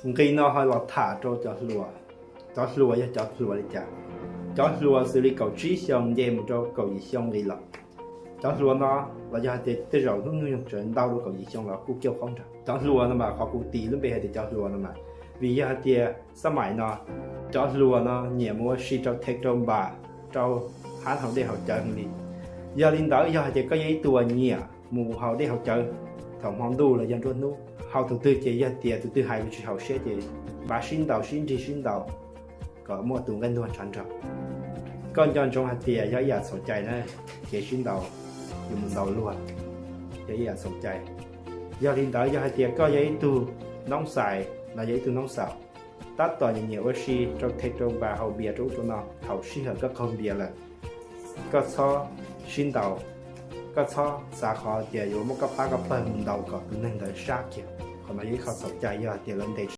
Nqi no ho los tham rau cov hluas. Cov hluas yog cov hluas li cas? Cov hluas xws li kaum tsib xyoo nce mus rau kaum yim xyoo nqis los, cov hluas no los yog hais tias tej zaum hnub nyoog tseem ntau dua kaum yim xyoo los kuj cauj qoob nrog cov hluas no mas qhov kuv tis lub npe hais tias cov hluas no mas, vim yog hais tias xab maim no cov hluas no nyiam mus ua si rau thev rau npas, rau hab haus dej haus cawv heev li. Yog li ntawd yog hais tias koj yog ib tug uas nyiam mus haus dej haus cawv thaum hmo ntuj los yog nruab hnub, haus tus twg ces yog tias tus twg hais los tsis haum siab ces npaj sib ntaus sib nrig sib ntaus kom muaj tus nqaij ntuag ntshav nrog. Koj nco ntsoov hais tias yog ib yam txhaum cai na, kev sib ntaus yuav mus ntaus luag, yog ib yam txhaum cai. Yog li ntawd yog hais tias koj yog ib tug noob xais los yog ib tug noob xaum, tab tom nyiam nyiam ua si rau thev rau npas haus npias rau ub rau no, thaum sij hawm koj qaug npias lawm, koj txhob sib ntaus, koj txhob xav qhov tias yuav muab koj pab koj pawg mus ntaus kom tus neeg ntawd sab kiag. Qhov no yog ib qho txhaum cai, yog hais tias lawv ntes